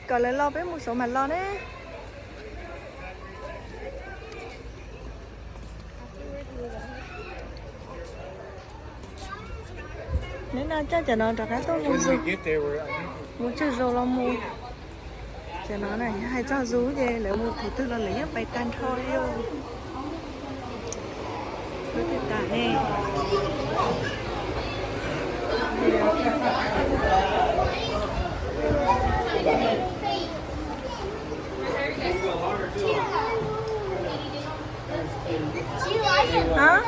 Kom lawv los peb mus saud mam los ne. Nim no coj cov no rov qab tuaj mus zoo, mus tsawg zaus los mus. Cov no na, yog hais txog zoo ces lawv mus qhov twg los lawv yeej pais tag nrho li. Lub twg tas ne? Hab,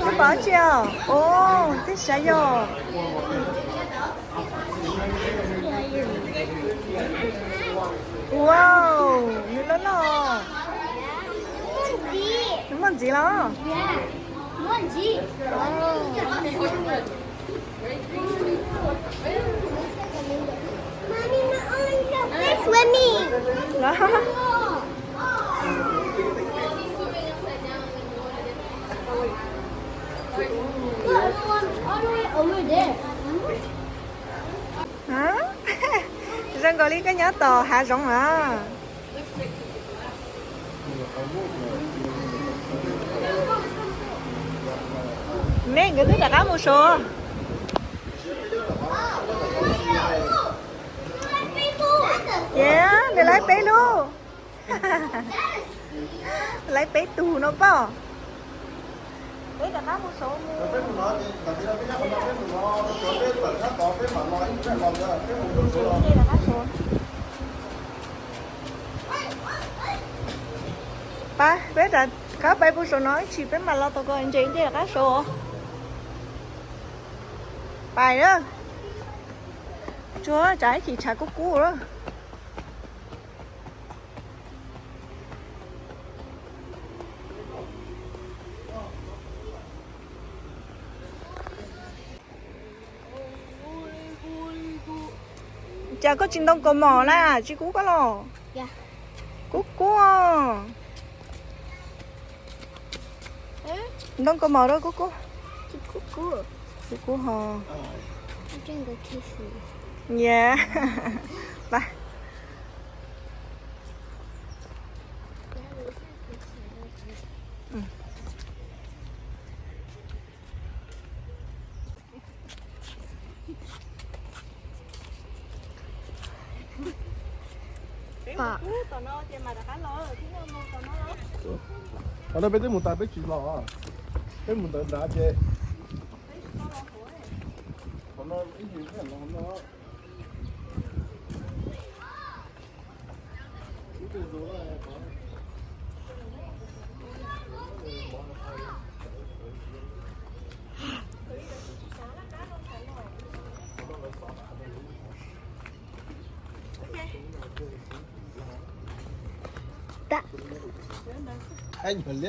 twb pom tsi os? Os, twb xav yog. Wow, nws loj loj. Nws muaj ntxiv los? Zoo nkaus li koj nyob tom hav zoov na. Neb nkawd twb rov qab mus saud. Ces nws laiv peb lub, laiv peb tug no pom. Peb rov qab mus saud. Pab, peb rov qab pais pus saum no ib chim peb mam los tau ko ntses ntej rov qab saud. Pais lawm. Tsuag tsam ib chim tshav kub kub lawm. Cas koj tsis ntoo kaus mom na, tsis kub koj los? Kub kub. Ntoo kaus mom rau kub kub. Kub kub ho. Ya. Qhov no peb twb mus tas peb tsis los, peb mus ntawd nrad ces qhov no ib yim no. Nws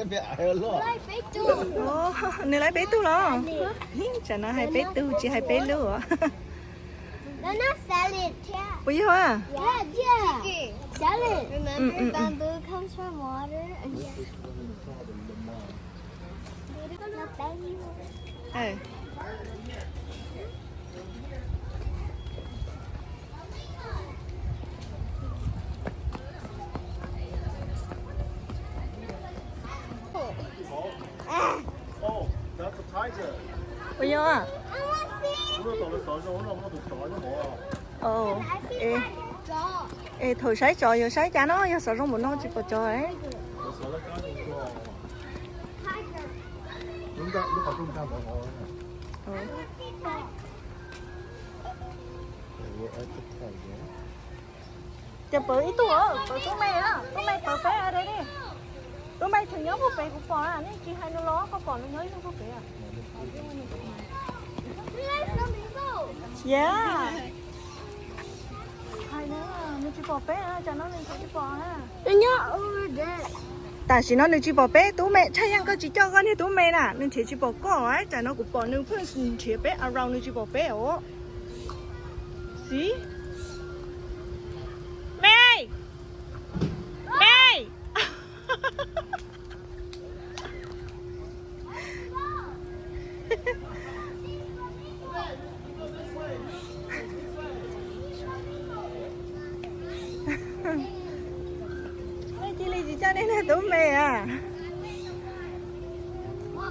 laiv peb tug los? Tsam no hais peb tug tsis hais peb lub. Puas yog? Puas yog? Es thaum saib tsov yog saib cas no, yog xov zoo npaum no tsis pom tsov. Ces pawv ib tug, pawv tub me, tub me pawv peb a li. Tub me tseem nyob puag pem kuv pom, nej tsis hais nws los koj pom nws nyob ib lub puag pem. Yes. Nws tsis pom peb, tam no nws tsis pom. Tam sim no nws tsis pom peb, tub me, tshaj yeej koj tsis coj koj niag tub me na, nws nrhiav tsis pom koj, tam no kuv pom nws pheej nrhiav peb around, nws tsis pom peb os. Xib. Me. Me. Nej cia li tsis coj nej niag tub me a. Ua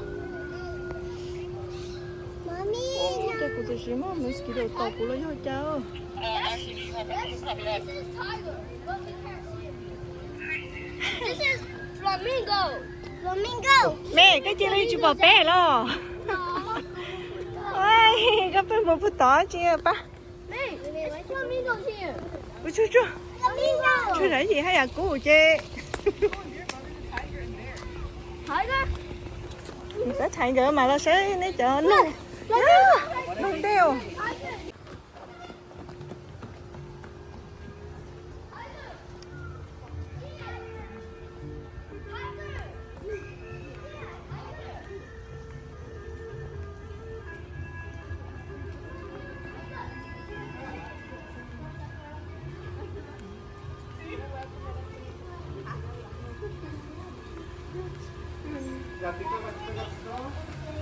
cas kuv txawm sis muaj mosquito tom kuv los yog cas. This is flamingo. Flamingo. Me, koj cia li tsis pom peb los? Koj pheej mus puag tod tsis pab. Ua tsuag tsuag. Tsuag yam yim haj yam kub ces. Tab thaiv nkawd mas los saib neb cov noog. Noog dej.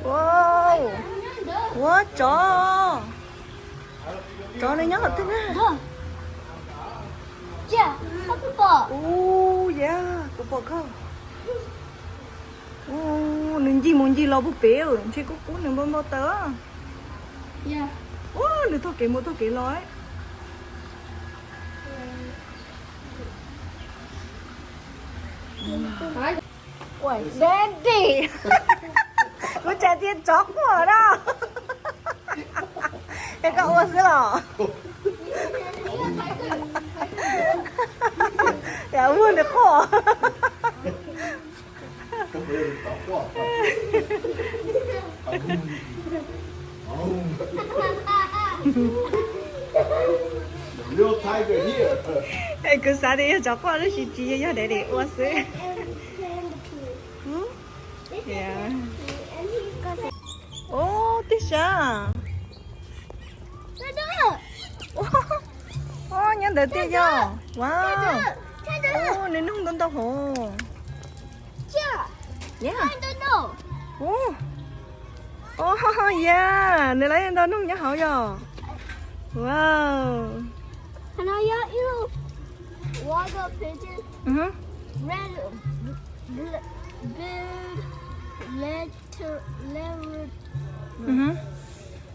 Wow, ua tsov, tsov nws nyob qhov twg na? Ua, yam, kuv pom koj. Ua, nws ncig mus ncig los puag pem, ntshe kub kub nws npau npau taws. Ua, nws taug kev mus taug kev los. Daddy, kuv tseem tias tsov quaj no. Es koj ua xwb los? Yam muag nws quaj. Es kuv xav tias yog tsov quaj tab sis tsis yog, yog daddy ua xwb. Ub, tiag sav. Ub, nyob ntawd tiag yog. Wow. Ub, nws noog ntau ntau hov. Ub, yam, nws lawv ntau noog nyob hauv yog. Wow.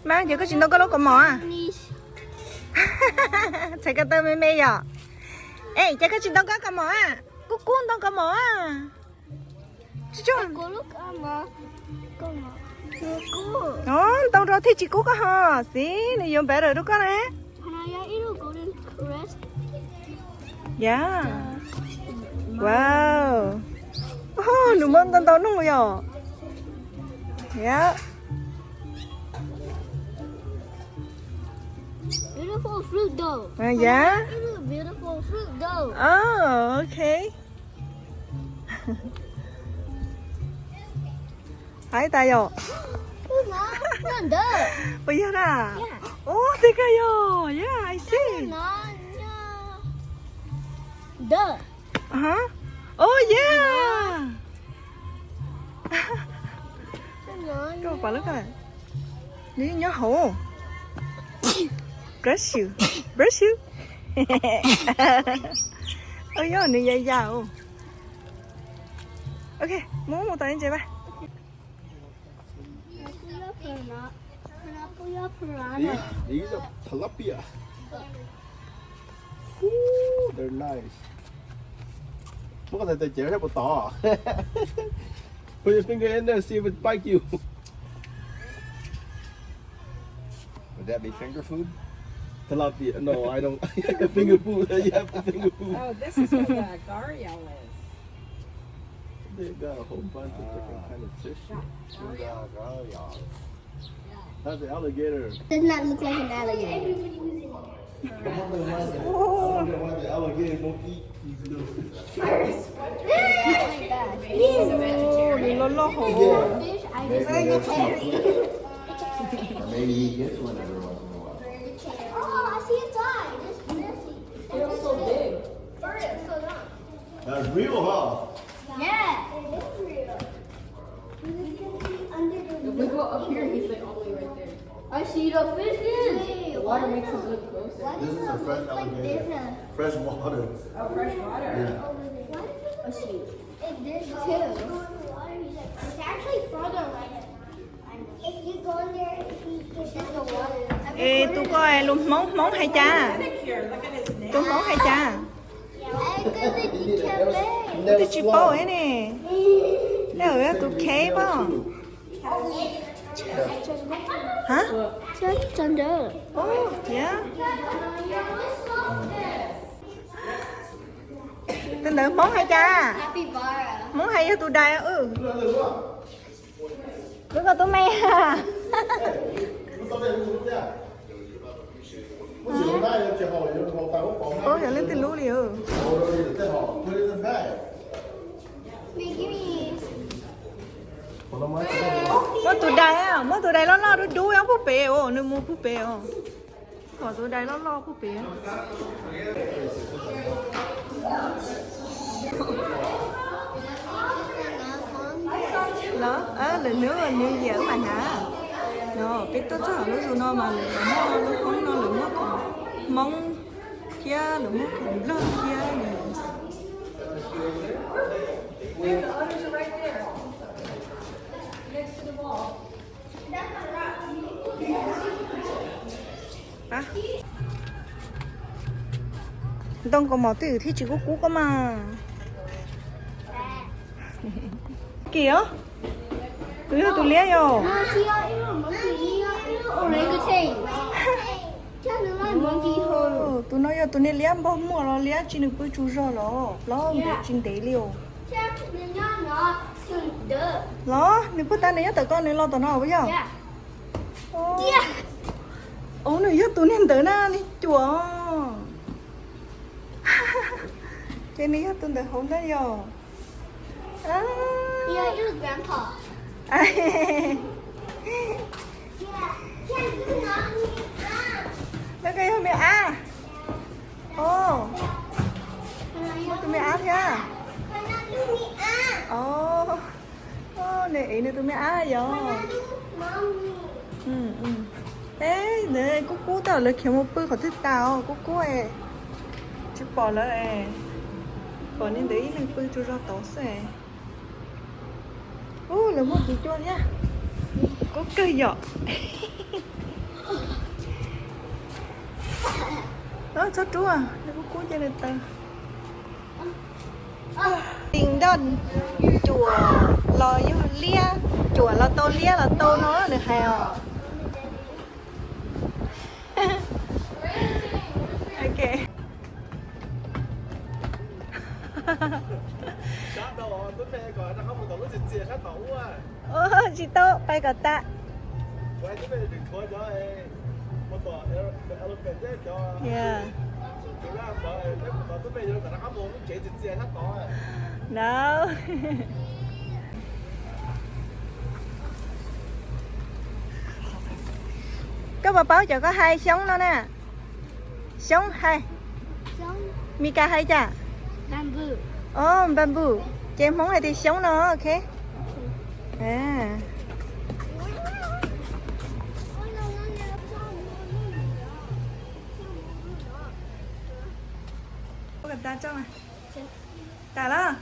Mas ces koj tsis ntoo koj lub kaus mom a? Txhais ko taw me me yom. Es ces koj tsis ntoo koj kaus mom a? Kub kub ntoo kaus mom a. Ntoo rau thiaj tsis kub koj ho. Xib, nws yuav better rau koj na. Yam. Wow. Nws muab ntau ntau noog yom. Yam. Yam. Oh, ok. Hais tas yom. Puas yog na? Ub, tej kawg yog, yeah, I see. Oh, yeah. Koj pom lub ko, nws nyob hauv. Brush you, brush you. Ua yog nws ya ya. Ok, mus mus tom ntses mas. These, these are tilapia. Ooh, they're nice. Muab koj tais tes cev saib puas tod. Put your finger in there, see if it bite you. Would that be finger food? Tilapia. No, I don't. Finger food. You have the finger food. Oh, this is where the gharial is. They got a whole bunch of different kind of fish here. That's an alligator. Does not look like an alligator. I wonder why the, I wonder why the alligator don't eat these little fish. Ub, nws loj loj hauv. Maybe he gets one every once in a while. Oh, I see a fly. That's real, huh? Yeah. It is real. If we go up here, he's, like, all the way right there. I see the fishes. The water makes him look good. This is a fresh alligator. Fresh water. Oh, fresh water. Yeah. Over there. Oh, shoot. It, there's two. It's actually further away. If you go in there, he gets in the water. Es tus ko lus Hmoob, Hmoob hais cas? Tus Hmoob hais cas? Twb tsis paub ne. Tej zaum yog tus kheb pob. Hab? Tus ntawd Hmoob hais cas? Hmoob hais yog tus dais. Lub koj tub me. Ub, yog leej twg lub li. Muab tus dais, muab tus dais loj loj dub dub nyob puag pem os, nws mus puag pem os. Pom tus dais loj loj puag pem. Los, lawv nws, nws yam wb mam hnav. No peb tuaj txog lub zos no mas lawv muaj lub Hmoob no, lawv muab khoom Hmoob thiab lawv muab khoom Nplog thiab. Ntoo kaus mom twb thiaj tsis kub kub koj mas. Kim os, tus yog tus liab yog. Tus no yog tus niag liab npog muag los liab tsis, nws pw tsaug zog los plaub ntev tsis ntev li os. Los nws puag ta nws nyob tom ko, nws los tom no puas yog? Ub, nws yog tus niag ntawd na, niag cuam. Ces nws yog tus ntawd hauv ntag yog. Lawv ko yog me ab. Muaj tus me ab thiab. Nws ev nws tus me ab yog. Peb ntawd kub kub tau, lawv khiav mus pw qhov twg tas os, kub kub. Tsis pom lawv, pom niag ntawd ib leeg pw tsaug zog tod xwb. Ub, lawv muaj tus cua thiab. Kub kawg yom. Txhob rub, kub kub cia nws taw. Tim ntoj cuam los yog liab, cuam los tau liab los tau no nws hais os. Tsis tau, pais kom tas. No. Koj puas paub cov koj hais xyoob no na? Xyoob hais, Mis Kas hais cas? O, bamboo. Ces Hmoob hais tias xyoob no, ok. Tas lawm.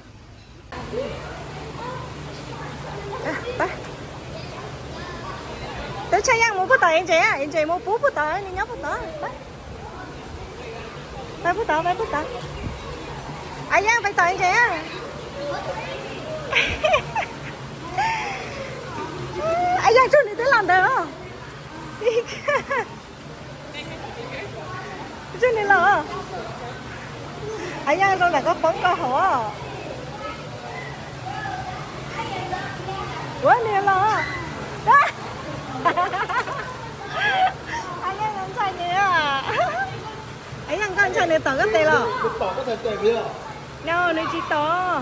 Peb tshaj yeej mus puag tom Ej Ntses, Ej Ntses mus pub puag tom, nws nyob puag tom. Pais puag tod, pais puag tod. Ab Yeej, pais tom Ej Ntses. Ab Yeej, tsuag nws twb los ntawd. Tsuag nws los. Ab Yeej, zoo nram koj poob koj hauv. Ua nws los. Ab Yeej ntshai nws. Ab Yeej, koj ntshai nws tom koj tes los? No, nws tsis tom.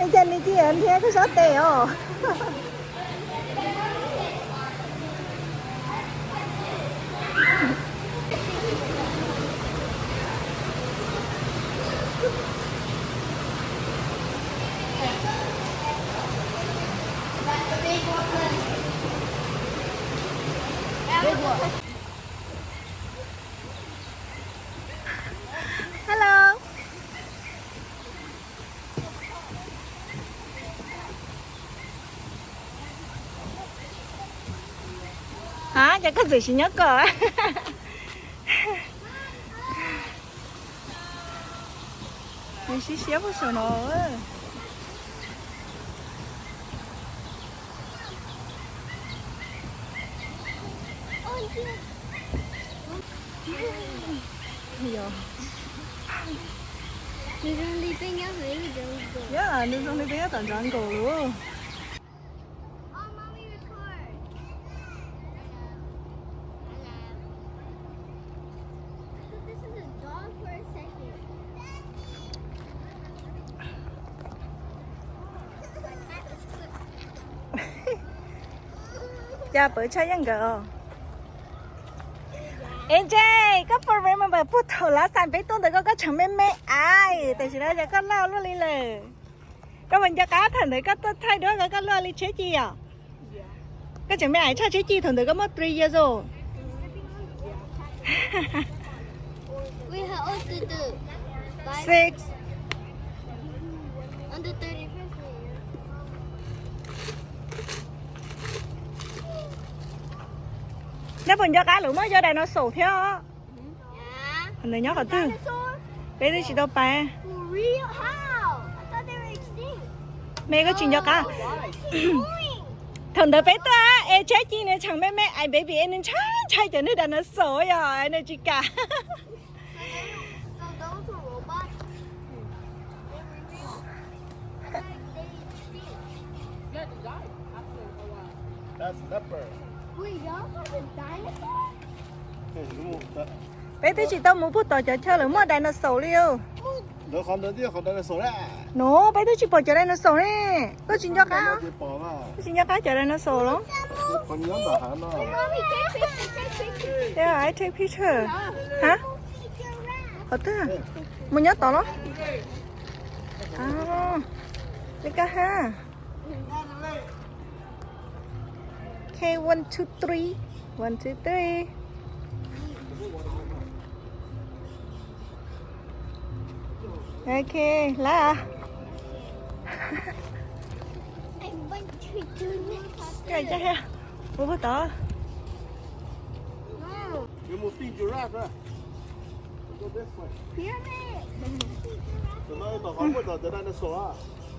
Es cas nws cia nrhiav koj sab tes os? Hello. Hab, cas koj txawm tsis nyob koj? Nws siab siab puag saum no. Yog, nws zoo li peb nyob tom jungle lauj. Cas pawv tshaj yeej nkawd os. Es ntshe koj puas remember puag thaum last time peb tuaj ntawd koj, koj tseem me me aiv, tam sim no ces koj loj luaj li lawm. Koj puas nco qab thaum ntawd koj tuaj thaij duab koj, koj luaj li tshiab ci os? Koj tseem me aiv tshaj tshiab ci thaum ntawd koj muaj three years old. Six. Neb puas nco qab lawv muaj cov dinosaur thiab? Nws nyob qhov twg? Peb twb tsis tau pais. Me koj tsis nco qab. Thaum ntawd peb tuaj es tshiab ci nws tseem me me aiv baby es nws ntshai ntshai cov niag dinosaur yog nws tsis kam. Peb twb tsis tau mus puag tom cov chaw lawv muaj dinosaur li. No, peb twb tsis pom cov dinosaur ne. Koj tsis nco qab, koj tsis nco qab cov dinosaur los? Take picture. Hab? Qhov twg? Mus nyob tod los? Li koj hab. Okay, one, two, three. One, two, three. Okay, lawm. Mus puag tod.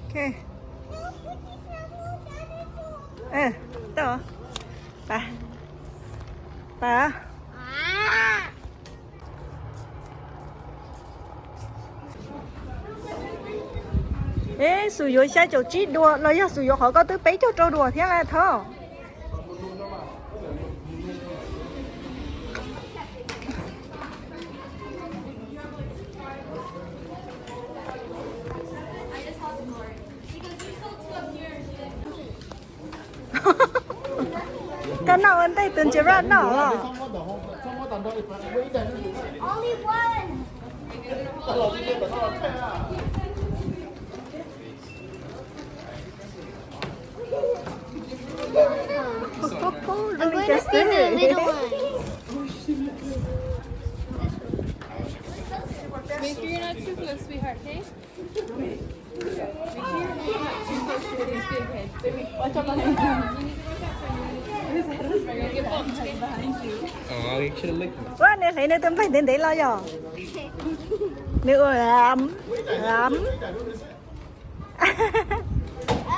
Okay. Tau. Pais. Pais. Eb, xum yuav xya caum tsib dua los yog xum yuav qhov koj twb peb caug rau dua thiab la thov. Koj noj ua ntej tus giraffe noj los? I'm going to feed the little one. Make sure you're not too close, sweetheart, okay? Ua nws hlev nws tus nplaig ntev ntev los yog? Nws ua lam lam.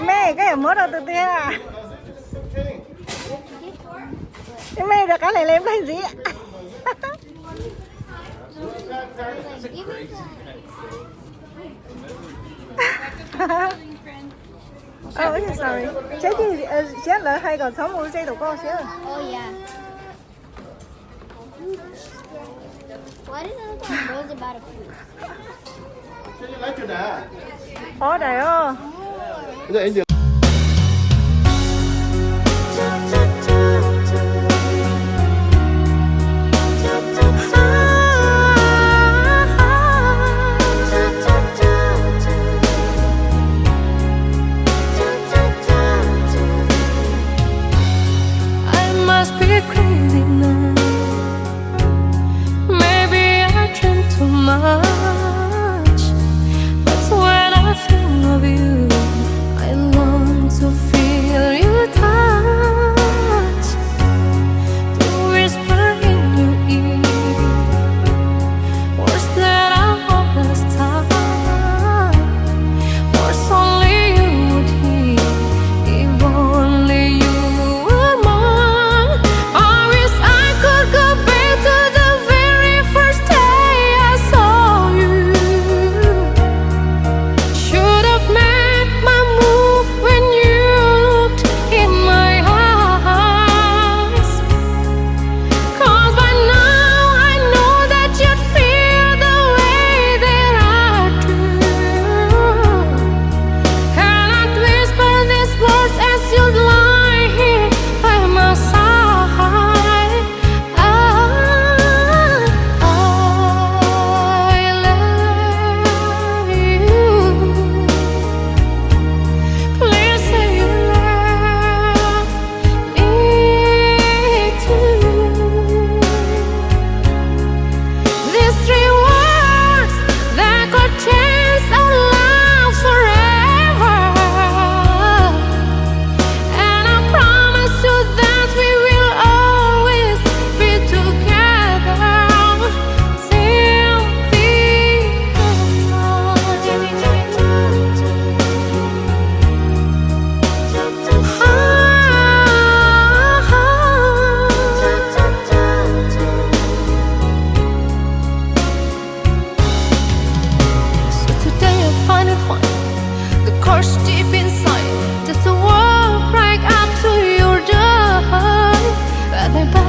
Me, koj yuav muab rau tus twg? Me rov qab hlev nplaig ntxiv. Sorry, siab lawv hais kom txhob mus ze tom koj siab. Ob daim os. I must be crazy.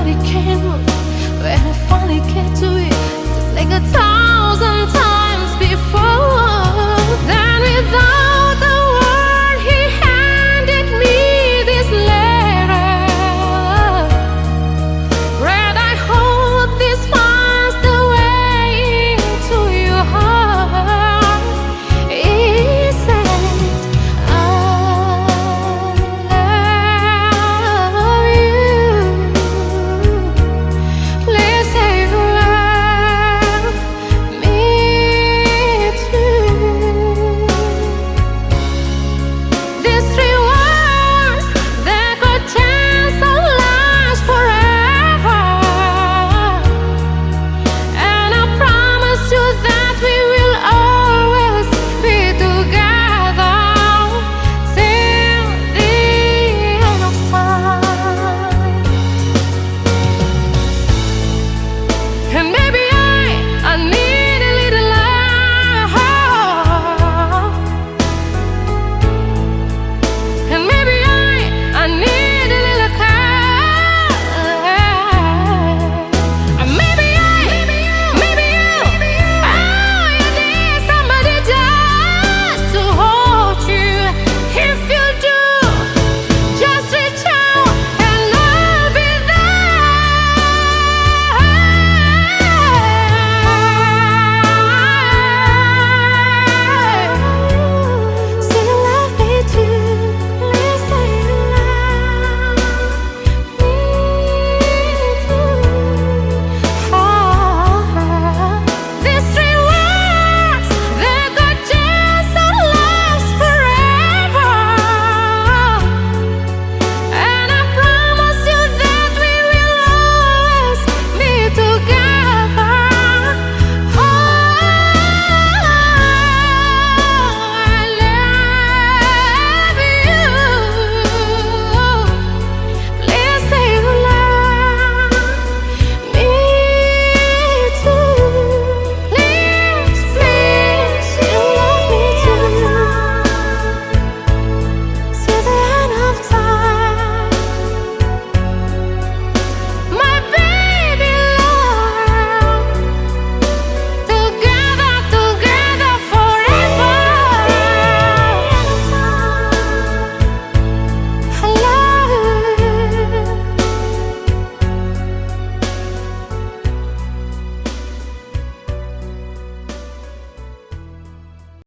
It came when I finally came to it, just like a thousand times before. Then without